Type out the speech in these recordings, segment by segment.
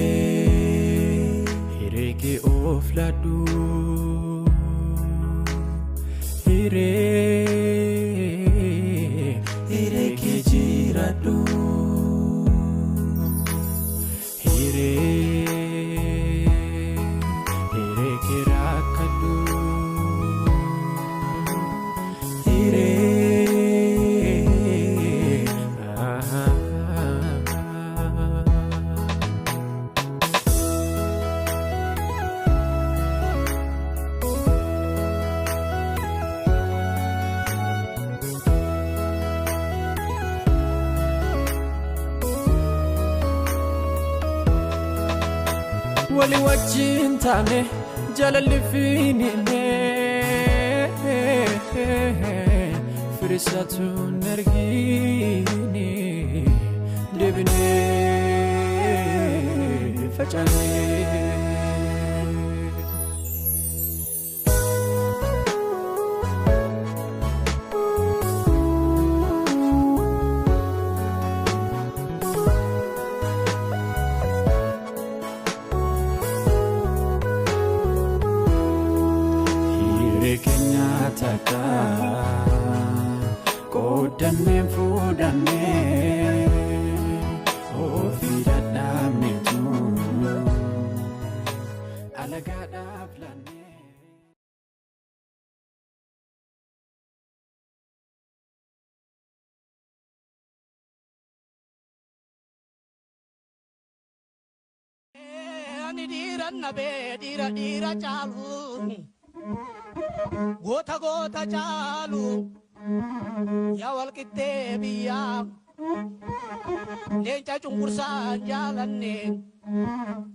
Hiree, hiree kee of laadhu. Hiree, hiree kee jiraadhu. Hiree, hiree kee rakkadhu. Hiree, ah, ah, ah. Wali wajjin taane jaalalli fiinine firisatu argine deebine facaane. Hiree keenya takka qoodannee fuudhannee ofii dadhabneetu alagaadhaaf laannee. Ani dhiira nabee dhiira dhiira caalu, goota goota caalu, yaa walqixxee biyyaa, leenca cunqursaan jaalanne,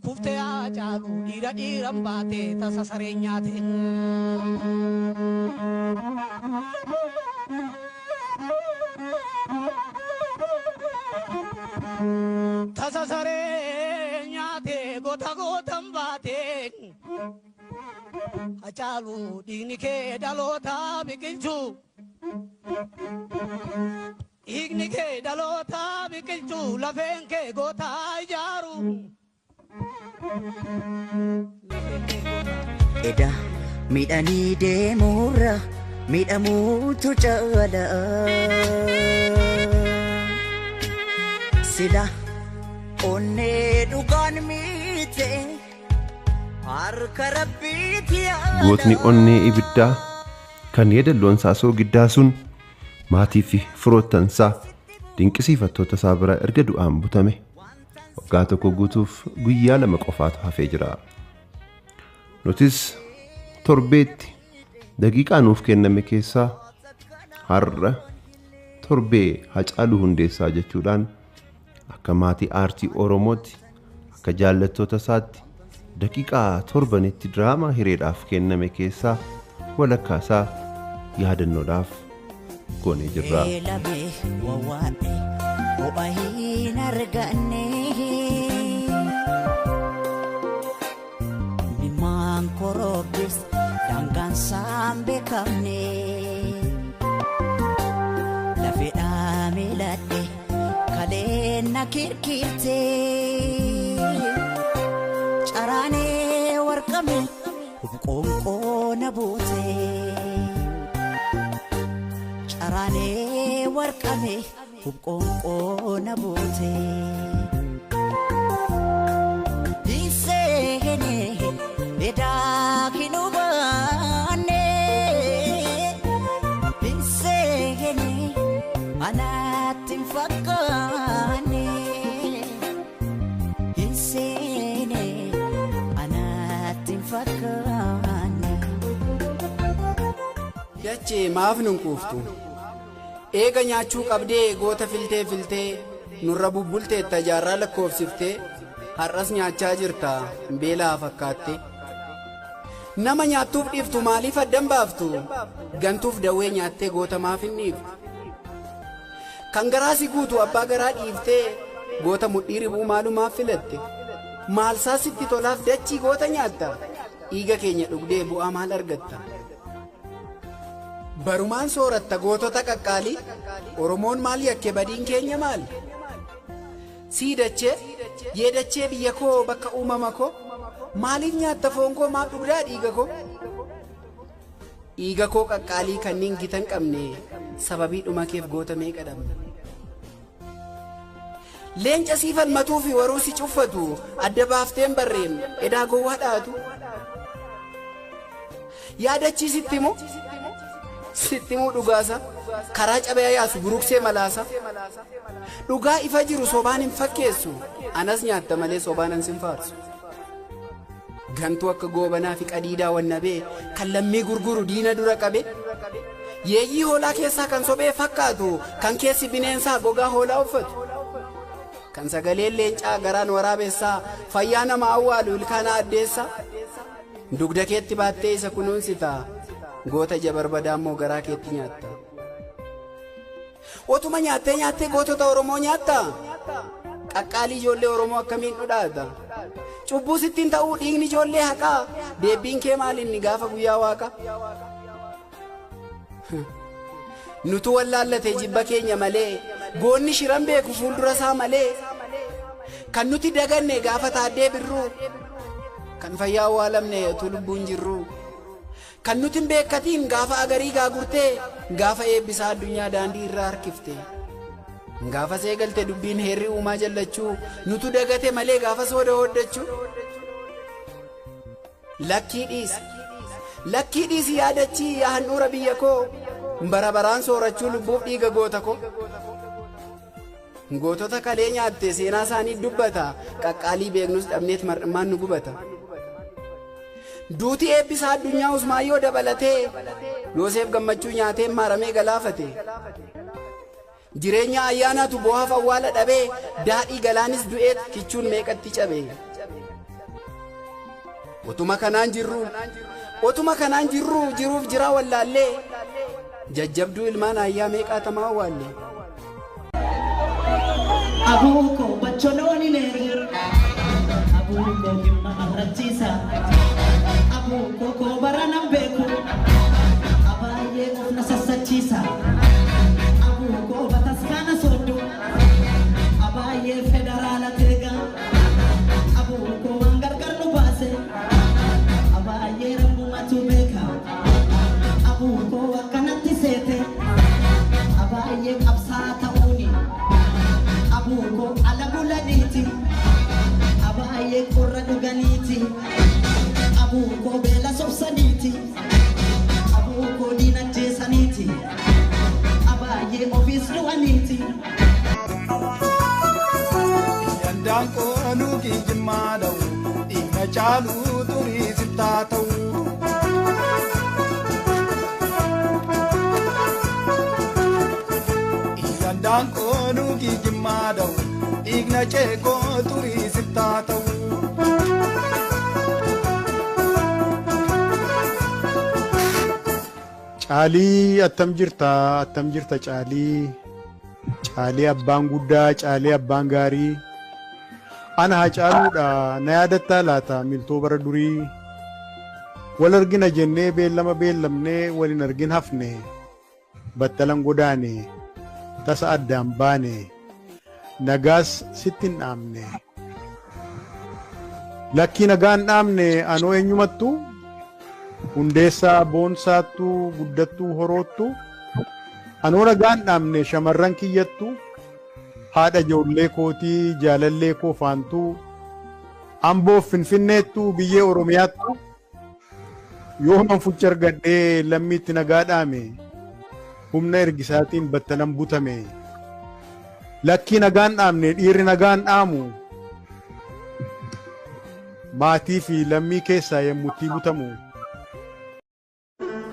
kuftee haa caalu, dhiira dhiiran baate tasa sareen nyaate. Tasa sareen nyaate, goota gootan baate. Hacaalu, dhiigni kee dhaloota biqilchu. Dhiigni kee dhaloota biqilchu, lafeen kee goota ijaaru. Eda miidhanii deemuurra miidhamuutu caala. Sila onnee dhugaan miite harka rabbiiti yaala. Gootni onnee ibiddaa kan yeedalloon isaa soogiddaa sun maatii fi firoottansaa dinqisiifattoota isaa bira erga du'aan butame waggaa tokko guutuuf guyyaa 2 qofaatu hafee jira. Nutis torbeetti daqiiqaa nuuf kenname keessaa har'a torbee Hacaaluu Hundeessaa jechuudhaan akka maatii aartii Oromootti, akka jaallattoota isaatti, daqiiqaa torbanitti diraamaa hireedhaaf kenname keessaa walakkaa isaa yaadannoodhaaf goonee jirra. Eelame wawwaadhe ho'a hin arganne. Mimaan korobbis daangaan isaan beekamne. Lafeedhaa miiladhe kaleen na kirkirte. Caraanee warqame qoonqoo na buute. Caraanee warqame qoonqoo na buute. Dhiisseene edaa hin hubanne. Dhiisseene anatti hin fakkaanne. Dhiisseene anatti hin fakkaanne. Dachee maaf nun quuftu? Eega nyaachuu qabdee goota filtee filtee nurra bubbulteetta jaarraa lakkoofsiftee har'as nyaachaa jirta beelaa fakkaatte. Nama nyaattuuf dhiiftu maaliif addan baaftu? Gantuuf dawwee nyaattee goota maaf hin dhiiftu? Kan garaa si guutu abbaa garaa dhiiftee Goota mudhii ribuu maalumaaf filatte? Maalsaa sitti tolaaf dachii goota nyaatta? Dhiiga keenya dhugdee bu'aa maal argatta? Barumaan sooratta gootota qaqqaalii, Oromoon maal yakke badiin keenya maali? Sii dachee, yee dachee biyya koo bakka uumama koo, maaliif nyaatta foon koo maaf dhugdaa dhiiga koo? Dhiiga koo qaqqaalii kanneen gita hin qabne sababii dhuma keef goota meeqa dhabne? Leenca sii falmatuu fi waruu si cuffatu adda baafteen barreen edaa gowwaa dhaatu. Yaadachii sitti himu sitti himuu dhugaasa karaa cabee yaasu buruqsee malaasa. Dhugaa ifa jiru sobaan hin fakkeessu anas nyaatta malee sobaan an sin faarsu. Gantuu akka goobanaa fi qadiidaa wannabee kan lammii gurguru diina dura qabe. Yeeyyii hoolaa keessaa kan sophee fakkaatu kan keessi bineensaa gogaa hoolaa uffatu. Kan sagaleen leencaa garaan waraabessaa fayyaa nama awwaalu ilkaana addeessaa. Dugda keetti baattee isa kunuunsita goota ija barbadaa immoo garaa keetti nyaatta. Otuma nyaattee nyaattee gootota Oromoo nyaatta. Qaqqaalii ijoollee Oromoo akkamiin dhudhaata? Cubbuu sittiin ta'uu dhiigni ijoollee haqaa. Deebbiin kee maal inni gaafa guyyaa waaqa? Nutu wallaallate jibba keenya malee goonni shiran beeku fuuldura isaa malee kan nuti daganne gaafa taaddee birruu kan fayyaa awwaalamne utuu lubbuun jirru kan nuti hin beekkatiin gaafa agarii gaagurtee gaafa eebbisaa addunyaa daandii irraa harkifte gaafa seegalte dubbiin heerri uumaa jallachuu nutu dagate malee gaafa sooda hooddachuu. Lakkii dhiisi lakkii dhiisi yaadachii yaa handhuura biyya koo bara baraan soorachuu lubbuuf dhiiga goota koo. Gootota kalee nyaatte seenaa isaanii dubbata qaqqaalii beeknus dhabneet mar'immaan nu gubata. Duuti eebbisaa addunyaa Usmaayyoo dabalatee Yoosef gammachuu nyaatee maaramee galaafate. Jireenya ayyaanaatu boohaaf awwaala dhabee daadhii galaanis du'eet kichuun meeqatti cabe. Otuma kanaan jirru jiruuf jiraa wallaallee jajjabduu ilmaan ayyaa meeqaatamaa awwaalle. Abuko bacholooni leegu Abuko gimma arrachiisa Abuko koobara nan beeku Abaayyee of na sassachiisa Abuko bataskaana sooddu Abaayyee federaala teega Abuko waan gargar nu baase Abaayyee rabbumatu beeka Abuko akkanatti seete Abaayyee qabsaa ta'uuni Abuko ala bulaniiti Abaayyee qorra dhuganiiti Abuko beela sobsaniiti Abuko diina jeesaniiti Abaayyee ofiis du'aniiti. Yandaan qoonuu kijimmaa dha'u dhiigna caaluu xurii sittaa ta'u. Yandaan qoonuu kijimmaa dha'u dhiigna ceekoo xurii sittaa ta'u. Caalii attam jirta attam jirta caalii caalii abbaan guddaa caalii abbaan gaarii ana haa caaluudha na yaadattaa laata miltoo bara durii wal argina jennee beellama beellamnee wal hin argin hafne battalan godaane tasa addaan baane nagaas sitti hin dhaamne lakkii nagaa hin dhaamne anoo eenyumattu hundeessaa boonsaattu guddattuu horoottu anoo nagaa hin dhaamne shamarran kiyyattu haadha ijoollee kootii jaalallee koo faantuu amboof finfinneettu biyyee oromiyaattu yooman fucha argadhee lammiitti nagaa dhaame humna ergisaatiin battalan butame lakkii nagaan dhaamne dhiirri nagaan dhaamu maatii fi lammii keessaa yommutti butamu.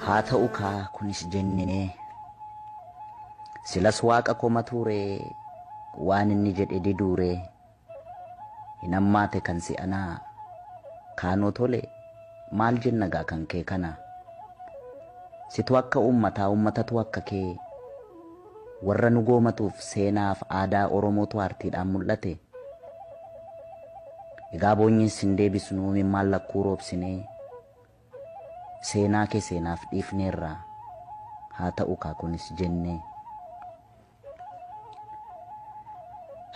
Haa ta'u kaa kunis jennee silas waaqa koma tuure waan inni jedhe diduure hin hammaate kan si'anaa kaanoo tole maal jenna gaa kan kee kana situ akka uummataa uummatatu akka kee Warra nu goomatuuf seenaaf aadaa Oromootu aartiidhaan mul'ate. Egaa boonyiin sin deebisnuu mimmaan lakkuu roobsinee seenaa kee seenaaf dhiifneerraa haa ta'u kaa kunis jennee.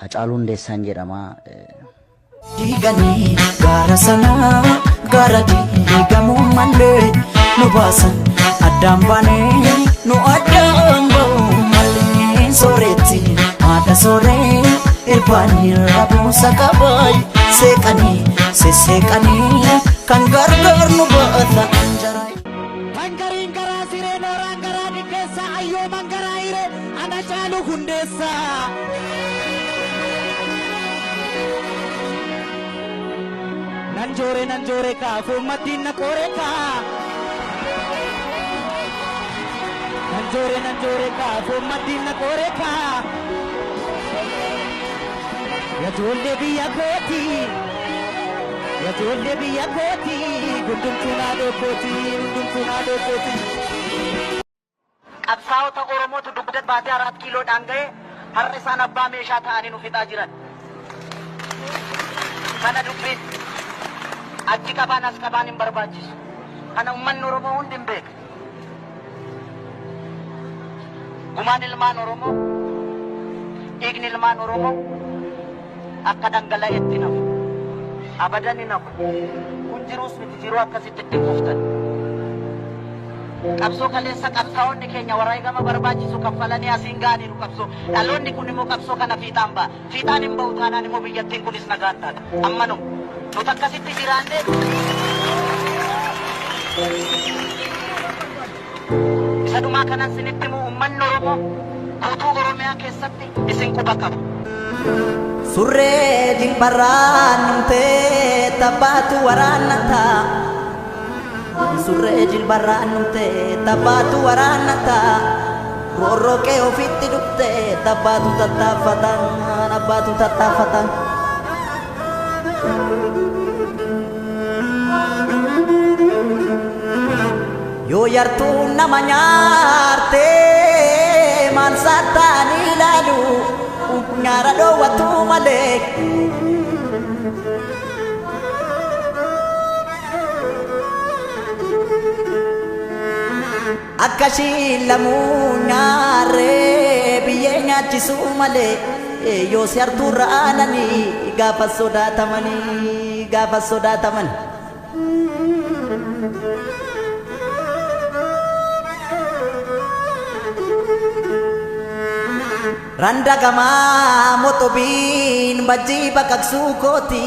Hacaaluu Hundeessaan jedhamaa. Diiganii gaara sanaa gaara diigamuu malee nu baasan addaan baanee nu addaan ba'uu malee sooretti haadha sooree irbaanii rabuusa qabaay seeqanii sesseeqanii kan gargaar nu baata anjaraa. Hangariin garaa siree nooraan garaa diddeessa ayyooman garaa hiree ana caalu hundeessa. Nan joore nan joore kaa foommattiin na qoore kaa. Nan joore nan joore kaa foommattiin na qoore kaa. Yajoollee biyya kooti. Yajoollee biyya kooti. Gundumtuu naadhoo kooti. Gundumtuu naadhoo kooti. Qabsaa'ota Oromootu dugda baatee 4 kiiloodhaan ga'e har'a isaan abbaa meeshaa ta'anii nu fixaa jiran. Kana dubbiin achi qabaan as qabaan hin barbaachisu. Kana uummanni Oromoo hundi hin beeka. Gumaan ilmaan Oromoo, dhiigni ilmaan Oromoo akka dhangala'etti nafu. Abadan hin hafu. Kun jiruus miti jiruu akkasitti itti kuftan. Qabsoo kaleessa qabsaa'onni keenya wareegama barbaachisu kaffalanii asiin ga'aniiru qabsoo. Dhaloonni kun immoo qabsoo kana fiixaan ba'a. Fiixaan hin ba'u taanaan immoo biyyattiin kunis nagaan taata. Ammanuma. Nuti akkasitti jiraannee isa dhumaa kanan sinitti himu uummanni Oromoo guutuu Oromiyaa keessatti isin quba qaba. Surree jilbarraan numtee tabbaatu waraannata. Surree jilbarraan numtee tabbaatu waraannata. Roorroqee ofitti dhuftee tabbaatu tattaaffata. Abbaatu tattaaffata. Yoo yartuu nama nyaartee maal saattaan ilaalu nyaara dhoowwatu malee. Akka shiilamuu nyaarree biyyee nyaachisuu malee yoo si hartuurra aananii gaafa sodaatamanii gaafa sodaataman. Randa gamaa motobiin bajjii baqaqsuu kooti.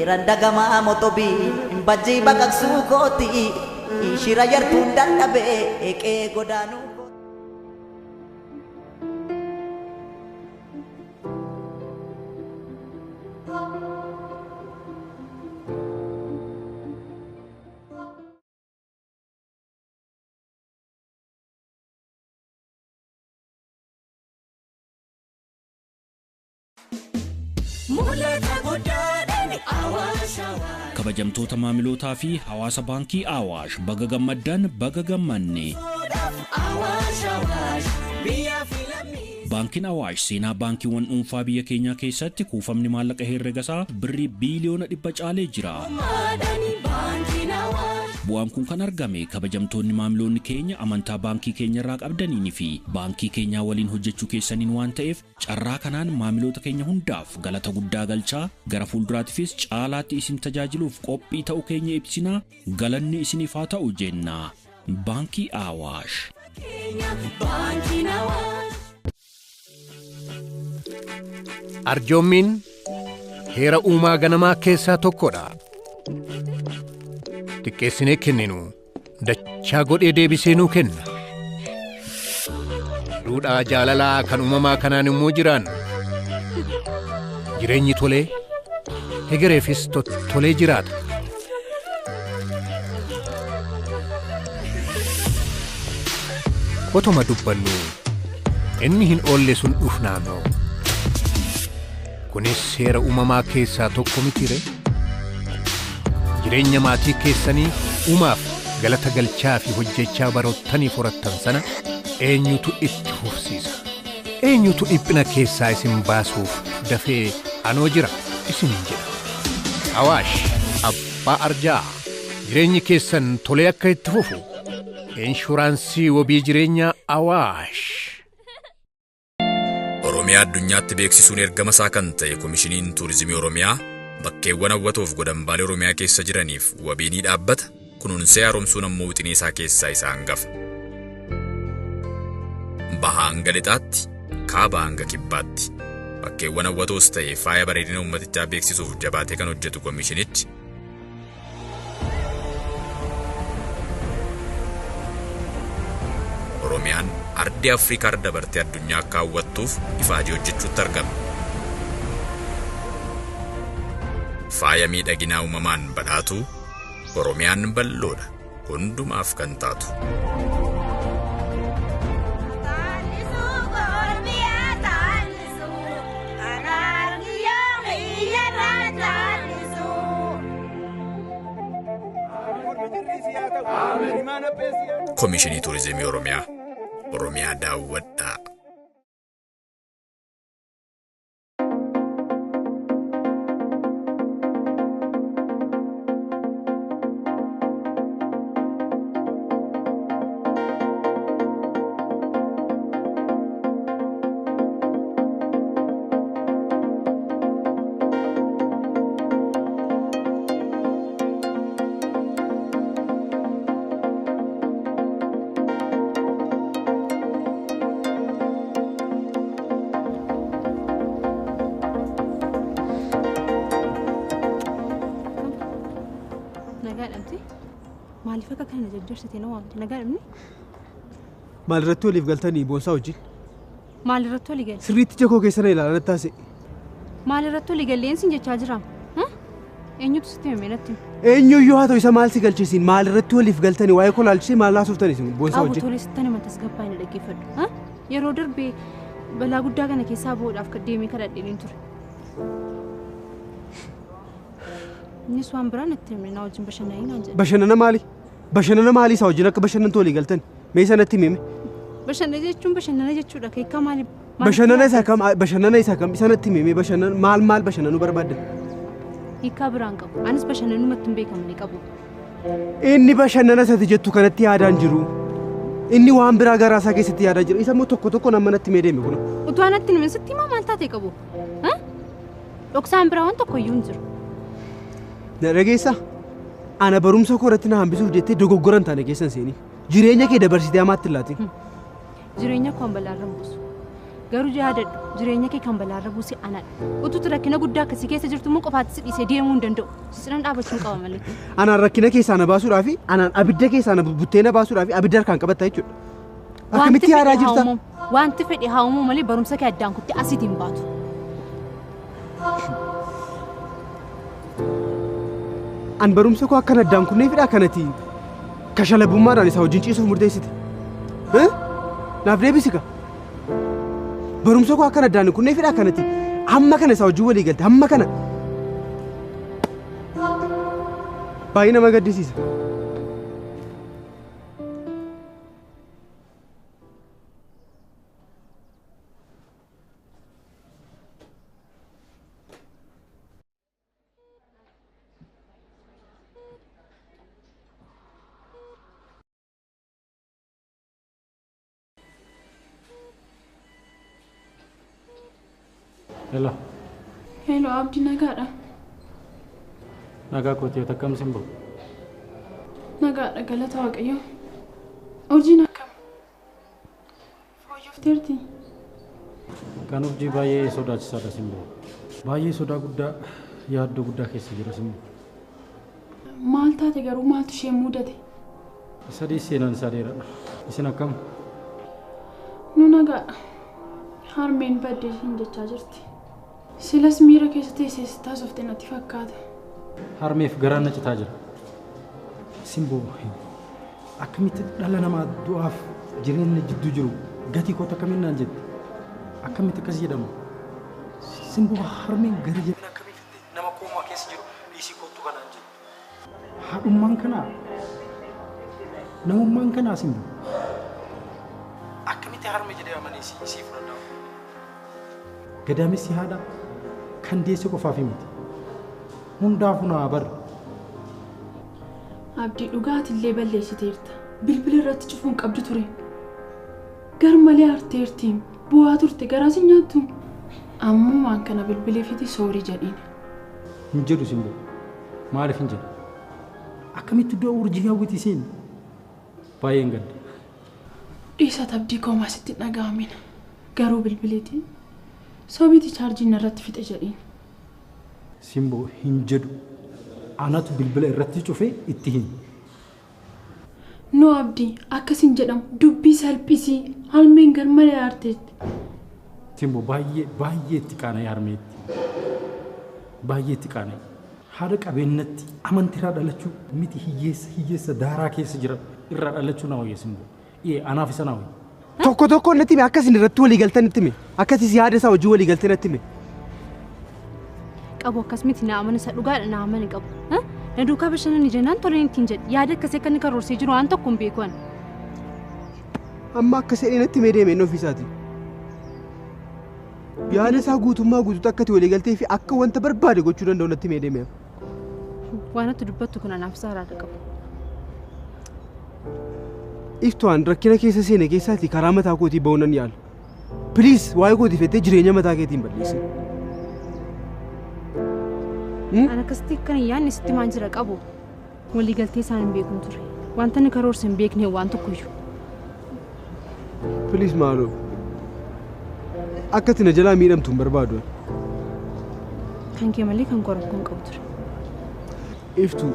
Randa gamaa motobiin bajjii baqaqsuu kooti. Shira yartuun dadhabee eeqee godaanuu. Kabajamtoota maamilootaa fi hawaasa baankii Awaash baga gammaddan baga gammanne. Baankiin Awaash seenaa baankiiwwan dhuunfaa biyya keenyaa keessatti kuufamni maallaqa herregasaa birrii biiliyoona 100 caalee jira. Bu'aan kun kan argame kabajamtoonni maamiloonni keenya amantaa baankii keenya irraa qabdaniin fi baankii keenyaa waliin hojjechuu keessaniin waan ta'eef carraa kanaan maamiloota keenya hundaaf galata guddaa galchaa gara fuulduraattifis caalaatti isin tajaajiluuf qophii ta'uu keenya ibsinaa galanni isiniif haa ta'u jenna. Baankii Awaash. Arjoommiin heera uumaa ganamaa keessaa tokkodha. Xiqqeessinee kenninu dachaa godhee deebisee nuu kenna. Duudhaa jaalalaa kan uumamaa kanaan immoo jiraanna. Jireenyi tolee hegereefis tottolee jiraata. Otuma dubbannu inni hin oolle sun dhufnaanoo. Kunis seera uumamaa keessaa tokko miti ree? Jireenya maatii keessanii uumaaf galata galchaa fi hojjechaa baroottanii horattan sana Eenyutu itti fufsiisa? Eenyutu dhiphina keessaa isin baasuuf dafee anoo jira isiniin jedha. Awaash abbaa arjaa jireenyi keessan tolee akka itti fufu inshuraansii wabii jireenyaa Awaash. Oromiyaa addunyaatti beeksisuun ergama isaa kan ta'e Komishiniin Tuurizimii Oromiyaa bakkeewwan hawwatoof godambaalee Oromiyaa keessa jiraniif wabii ni dhaabbata. Kunuunsee haaromsuun ammoo wixinee isaa keessaa isa hangafa. Bahaa hanga lixaatti, kaabaa hanga kibbaatti. Bakkeewwan hawwatoos ta'e faaya bareedina uummatichaa beeksisuuf jabaatee kan hojjetu komishinichi Oromiyaan ardii Afrikaa irra dabartee addunyaa akka hawwattuuf ifaajee hojjechuutti argama. Faaya miidhaginaa uumamaan badhaatu Oromiyaan bal'oodha hundumaaf kan taatu. Komishinii Tuurizimii Oromiyaa. Oromiyaa daawwadhaa. Maaliif akka kana jajjarsite na waamte nagaa dhabne? Maalirratti waliif galtanii boonsaa wajjin? Maalirratti walii galle? Sirriitti ija koo keessa na ilaalaa taasise. Maalirratti walii galleen sin jechaa jiraam? Eenyutu sitti hime natti hime? Eenyuyyuu haa ta'u isa maal si galchisiin maalirratti waliif galtanii waa'ee koo laalchisee maal haasoftan isin boonsaa wajjin? Qabu tolee sitti nama tasgabbaa hin dhaggeeffadhu. Yeroo darbee balaa guddaa kana keessaa ba'uudhaaf deemee kadhadheen ture. Innis waan biraa natti himne na wajjin bashannanii naan jedhe. Bashannana maali? Bashannana maalii isaa wajjin akka bashannantu walii galtan? Mee isa natti himi? Bashannana jechuun bashannana jechuudha. Keekkaa maali? Bashannana isa kam? Bashannana isa kam? Isa natti himi? Bashannana maal maal bashannanuu barbaaddan? Hiikkaa biraan qabu. Anis bashannanumatti hin beekamne qabu. Inni bashannana isatti jettu kanatti yaadaan jiru. Inni waan biraa garaa isaa keessatti yaadaa jira. Isa immoo tokko tokko nama natti himee deeme kuna. Utuu anatti himin sitti himaa maal taate qabu? Dhoksaan biraa waan tokko iyyuu hin jiru. Na dhageessaa? Ana barumsa koo irratti na hambisuuf jettee dogoggora hin taane keessa hin seeniin. Jireenya kee dabarsitee hamaatti hin laatin. Jireenya koo kan balaarra buusu. Garuu yaadadhu jireenya kee kan balaarra buuse anadha. Utuutu rakkina guddaa akkasii keessa jirtu immoo qofaatti si dhiisee deemuu hin danda'u. Sinan dhaabachuun qaba malee. Anaan rakkina keessaa na baasuudhaa fi anaan abidda keessaa na buttee na baasuudhaa fi abidda harkaan qabatta jechuudha. Akkamitti yaadaa jirta? Wanti fedhe haa uumamu malee barumsa kee addaan kuttee asiitiin baatu. An barumsa koo akkan addaan kunneefidha kanati kashalabummaadhaan isaa wajjin ciisuuf murteessite. Naaf deebisi ka. Barumsa koo akkan addaan kunneefidha kanati hamma kana isaa wajjin walii galte hamma kana. Baay'ee nama gaddisiisa. Hello. Hello, Abdi nagaadha. Nagaa kooti akkam sin ba'u? Nagaadha galata Waaqayyoo. Hojiin akkam? Fooyyofteerti? Kan hojii baay'ee sodaachisaadha sin ba'u. Baay'ee sodaa guddaa yaaddoo guddaa keessa jira sin ba'u. Maal taate garuu maaltu ishee mudate? Sadii seenaan isaa dheeraadha. Isin akkam? Nu nagaadha. Harmeen baddee ishiin jechaa jirti. Silas miira keessa teessee taasofte natti fakkaata. Harmeef garaan na citaa jira. Simboo akkamitti dhala namaa du'aaf jireenya jidduu jiru gatii kootu akkamiin naan jette? Akkamitti akkas jedhama? Simboo harmeen gara jabina akkamii fitte nama koomaa keessa jiru dhiisii kootu kanaan jette? Haadhummaan kanaa namummaan kanaa simboo. Harme jedhee amanee si fudhadha? Gadaamessi haadha kan deesse qofaaf miti. Hundaafuu naa barra. Abdii dhugaatillee balleessiteerta. Bilbila irratti cufuun qabdu ture. Gar malee arteertiin bu'aa turte garaas hin nyaattu. Ammumaan kana bilbilee fiti soorii jedhiin. Hin jedhu Simboo. Maaliif hin jedhu? Akkamitti iddoo urjii hawwiti isiin? Baay'een gadda. Dhiisa Abdii koo maasitti hin dhaga'amina. Garuu bilbileetiin sobiiti chaarjiin irratti fixe jedhiin. Simboo hin jedhu. Anatu bilbila irratti cufee itti himi. No Abdii akkas hin jedhamu dubbii salphisii harmeen gar malee aarteetti. Simboo baay'ee baay'ee itti qaana'e harmeetti. Baay'ee itti qaana'e. Haadha qabeenyatti amantiirraa dhalachuu miti hiyyeessa daaraa keessa jira irraa dhalachuu na wayya Simboo. Ee anaaf isa na wayya. Tokko tokko natti hime akkasin irratti walii galtan natti hime akkasis yaada isaa hojii walii galtee natti hime. Qabu akkas miti na amana isa dhugaadha na amani qabu. Na duukaa bashannanni jennaan toleen ittiin jedhe yaada akkasii akka inni karoorsee jiru waan tokko hin beeku ani. Amma akka seedhee natti himee deeme inni ofiisaati. Yaada isaa guutummaa guutuutti akka itti walii galtee fi akka wanta barbaade gochuu danda'u natti himee deeme. Waan ati dubbattu kun anaaf saaraadha qabu. Iftuwaan rakkina keessa seene keessaati karaa mataa kootii ba'uu nan yaala. Piliis waa'ee kootiif jettee jireenya mataa keetiin balleessi. Ani akkasitti akkan hin yaadne sitti maan jira qabu. Waliigaltee isaan hin beekun ture. Wanta inni karoorse hin beekne waan tokkoyyuu. Piliis maaloo. Akka ati na jalaa miidhamtu hin barbaadu. Kan kee malee kan koo rakkoo hin qabu ture. Iftuu.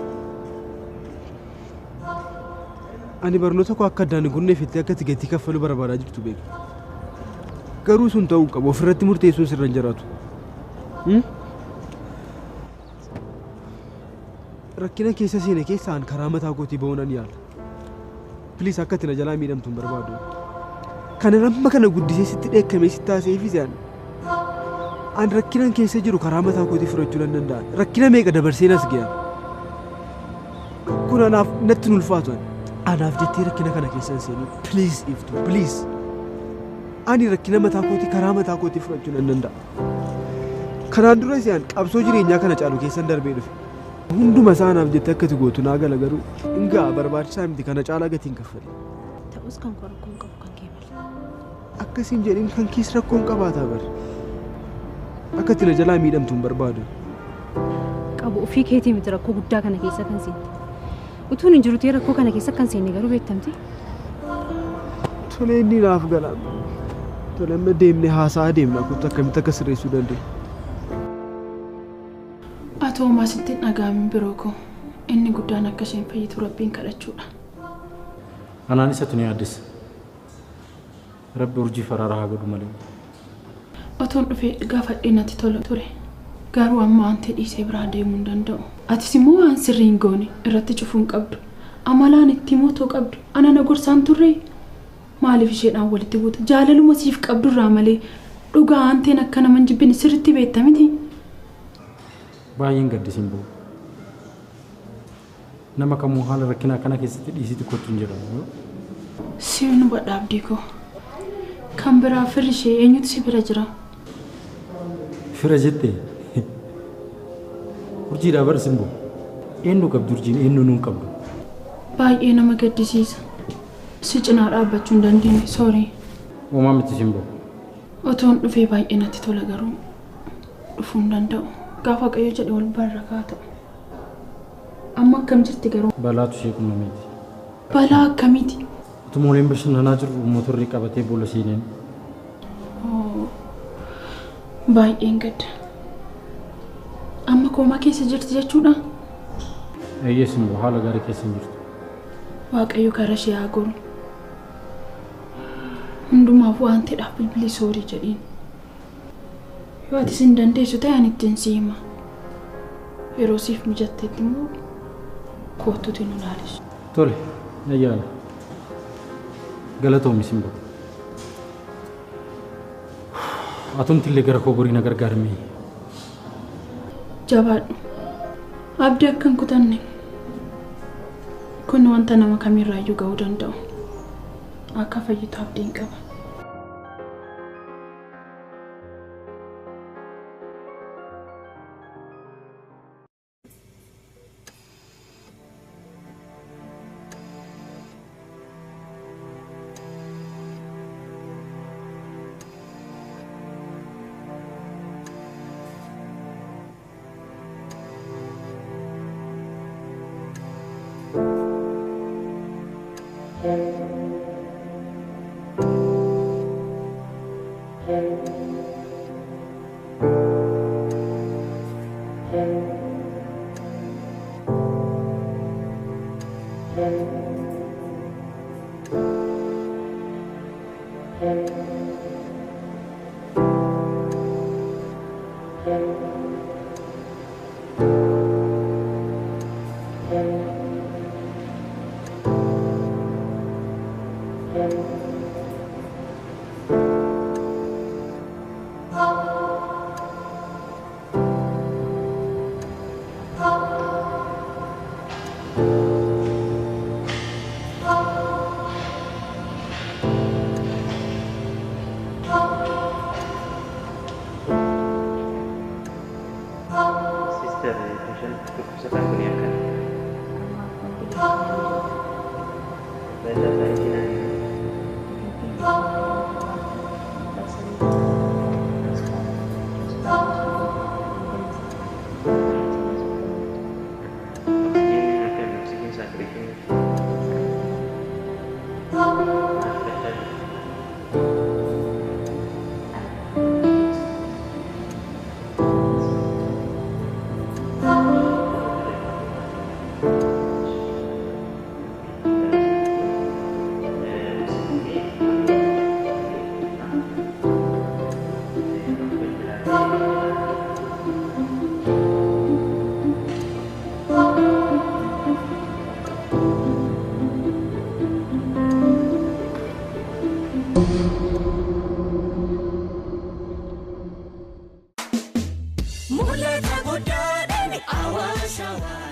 Ani barnoota koo akka addaan hin kunneef jettee akka ati gatii kaffaluu barbaadaa jirtu beeka. Garuu sun ta'uu hin qabu ofirratti murteessuun sirra hin jiraatu. Rakkina keessa seene keessaan karaa mataa kootii ba'uu nan yaala. Piliis akka ati na jalaa miidhamtu hin barbaadu. Kana amma kana guddisee sitti dheekkamee sitti haasa'eefis yaadne. Ani rakkinan keessa jiru karaa mataa kootii furachuu nan danda'a. Rakkina meeqa dabarseen as ga'e. Kun anaaf natti hin ulfaatu. Anaaf jettee rakkina kana keessa hin seenin. Piliis Iftuu, piliis. Ani rakkina mataa kootii karaa mataa kootii furachuu nan danda'a. Kanaan dura isaan qabsoo jireenyaa kana caalu keessan darbee dhufe. Hunduma isaa anaaf jettee akka ati gootu naa gala garuu hin ga'a barbaachisaa miti kana caalaa gatii hin kaffalin. Ta'us kan koo rakkoo hin qabu kan kee malee. Akkasiin jedhin kan kees rakkoo hin qabaataa bar. Akka ati na jalaa miidhamtu hin barbaadu. Qabu ofii keetii miti rakkoo guddaa kana keessa kan seente. Utuun hin jiru ta'ee rakkoo kana keessa kan seenne garuu beektamti. Tolee inni naaf gala. Tolee amma deemnee haasa'aa deemna kottu akkamitti akka sirreessuu dandeenya. Atoo maasitti hin dhaga'amin biroo koo inni guddaan akka isheen fayyitu rabbiin kadhachuudha. Anaan isatu ni yaaddessa. Rabbi urjii faraaraa haa godhu malee. Otoon dhufee gaafadhee natti tola ture. Garuu amma waan ta'e dhiisee biraa deemuu hin danda'u. Atis immoo waan sirrii hin goone irratti cufuu hin qabdu. Amalaan itti mootoo qabdu. Ana na gorsaan turre maaliif isheedhaan walitti buuta? Jaalaluma siif qabdu irraa malee dhugaa aanteen akka nama hin jibbine sirriitti beekta miti. Baay'een gaddi Simboo. Nama kamuu haala rakkinaa kana keessatti dhiisitti kottu hin jedhamu. Siin hubadha Abdii koo. Kan biraa firri ishee eenyutu si bira jira? Fira jettee? Urjiidhaa bar Simboo. Eenyu qabdi urjiin eenyu nuun qabdu? Baay'ee nama gaddisiisa. Si cinaa dhaabbachuu hin dandeenye soorii. Uumaa miti Simboo. Otoon dhufee baay'ee natti tola garuu dhufuu hin danda'u. Gaafa Waaqayyo jedhe wal barra kaa ta'u. Amma akkam jirti garuu? Balaatu ishee qunnameeti. Balaa akkamiiti? Utuma waliin bashannanaa jirru motorri qabatee boolla seeneen. Baay'een gadda. Amma koomaa keessa jirti jechuudha? Eeyyee Simboo haala gaarii keessa hin jirtu. Waaqayyo karaa ishee haa goru. Hundumaaf waan ta'eedhaaf bilbilii soorii jedhiin. Yoo atis hin dandeessu ta'e ani ittiin si hima. Yeroo siif mijatteetti immoo kottuuti nu ilaalisu. Tole, na yaala. Galatoomi Simboo. Atumti illee gara koo gorii na gargaarmi. Jabaadhu. Abdii akka hin kutanne. Kun wanta nama kamirraayyuu ga'uu danda'u. Akka fayyitu abdiin qaba.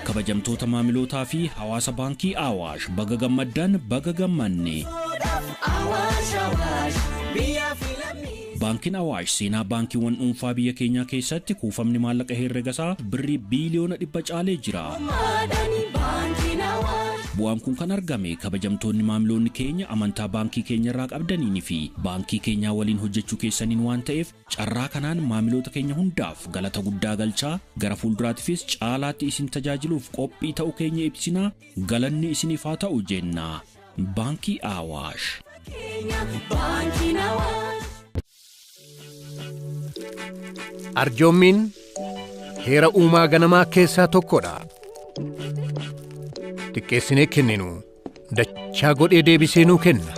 Kabajamtoota maamilootaa fi hawaasa baankii Awaash baga gammaddaan baga gammanne. Baankiin Awaash seenaa baankiiwwan dhuunfaa biyya keenyaa keessatti kuufamni maallaqa herregasaa birrii biiliyoona 100 caalee jira. Bu'aan kun kan argame kabajamtoonni maamiloonni keenya amantaa baankii keenya irraa qabdaniin fi baankii keenyaa waliin hojjechuu keessaniin waan ta'eef carraa kanaan maamiloota keenya hundaaf galata guddaa galchaa gara fuulduraattifis caalaatti isin tajaajiluuf qophii ta'uu keenya ibsinaa galanni isiniif haa ta'u jenna. Baankii Awaash. Arjoommiin heera uumaa ganamaa keessaa tokkodha. Xiqqeessinee kenninu dachaa godhee deebisee nuu kenna.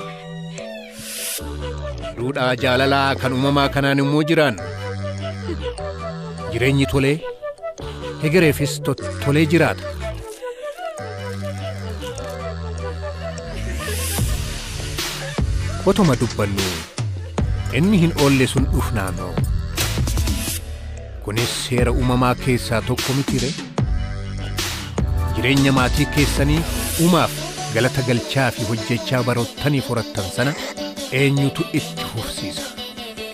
Duudhaa jaalalaa kan uumamaa kanaan immoo jiraan. Jireenyi tolee, hegereefis tolee jiraata. Otuma dubbannu inni hin oolle sun dhufnaanoo. Kunis seera uumamaa keessaa tokko miti ree? Jireenya maatii keessanii uumaaf galata galchaa fi hojjechaa baroottaniif horattan sana eenyutu itti fufsiisa?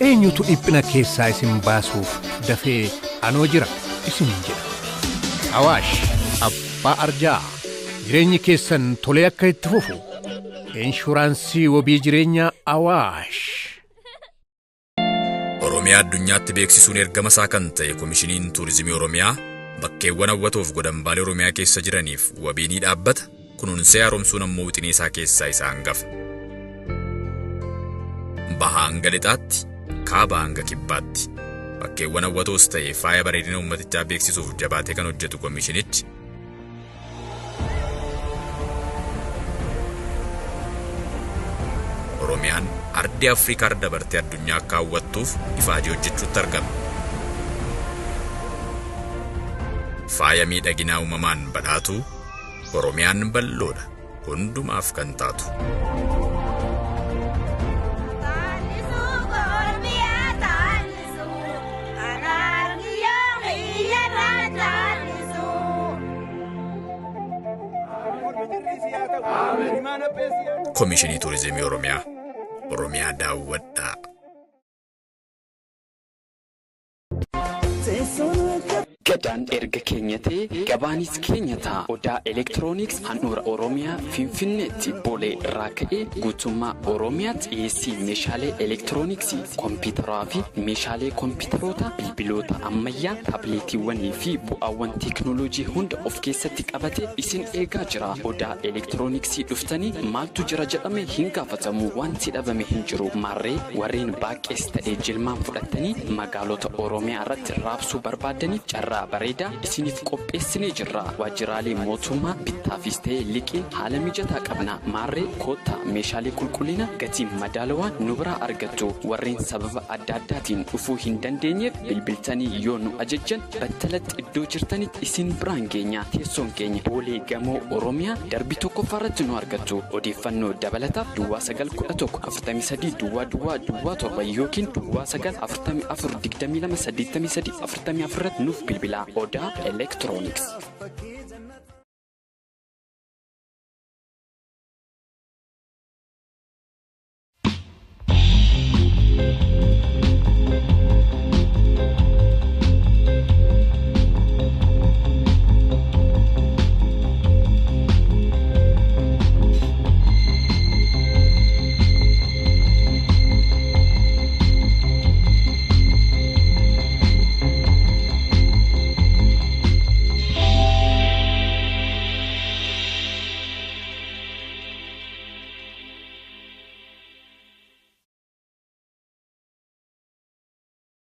Eenyutu dhiphina keessaa isin baasuuf dafee anoo jira isiniin jedha. Awaash abbaa arjaa jireenyi keessan tolee akka itti fufu inshuraansii wabii jireenyaa Awaash. Oromiyaa addunyaatti beeksisuun ergama isaa kan ta'e Komishiniin Tuurizimii Oromiyaa bakkeewwan hawwatoof godambaalee Oromiyaa keessa jiraniif wabii ni dhaabbata. Kunuunsee haaromsuun ammoo wixinee isaa keessaa isa hangafa. Bahaa hanga lixaatti, kaabaa hanga kibbaatti. Bakkeewwan hawwatoos ta'e faaya bareedina uummatichaa beeksisuuf jabaatee kan hojjetu komishinichi Oromiyaan ardii Afrikaa irra dabartee addunyaa akka hawwattuuf ifaajee hojjechuutti argama. Faaya miidhaginaa uumamaan badhaatu Oromiyaan bal'oodha hundumaaf kan taatu. Komishinii Tuurizimii Oromiyaa. Oromiyaa daawwadhaa. Gadaan erga keenya ta'e gabaanis keenya ta'a. Odaa Elektirooniks handhuura Oromiyaa Finfinneetti Boolee irraa ka'ee guutummaa Oromiyaatti dhiyeessii meeshaalee elektirooniksii, kompiitaraa fi meeshaalee kompiitaroota, bilbiloota ammayyaa, taabileetiiwwanii fi bu'aawwan teekinooloojii hunda of keessatti qabate isin eegaa jira. Odaa Elektirooniksii dhuftanii maaltu jira jedhame hin gaafatamu. Wanti dhabame hin jiru. Maarree warreen baaqees ta'ee jilmaan fudhattanii magaalota Oromiyaa irratti raabsuu barbaadaniif carraa bareedaa isiniif qopheessinee jirra. Waajjiraalee mootummaa bittaafis ta'ee liqiin haala mijataa qabna. Maarree koottaa meeshaalee qulqullina gatii madaalawaan nu biraa argattu. Warreen sababa adda addaatiin dhufuu hin dandeenyeef bilbiltanii yoo nu ajajjan battalatti iddoo jirtanitti isin biraan geenya. Teessoon keenya Boolee Gamoo Oromiyaa darbii tokkoffaarratti nu argattu. Odeeffannoo dabalataaf Duwwaa 9 11 43 Duwwaa Duwwaa Duwwaa 7 yookiin Duwwaa 9 44 22 83 44 irratti nuuf bilbilaa. Odaa Elektirooniks.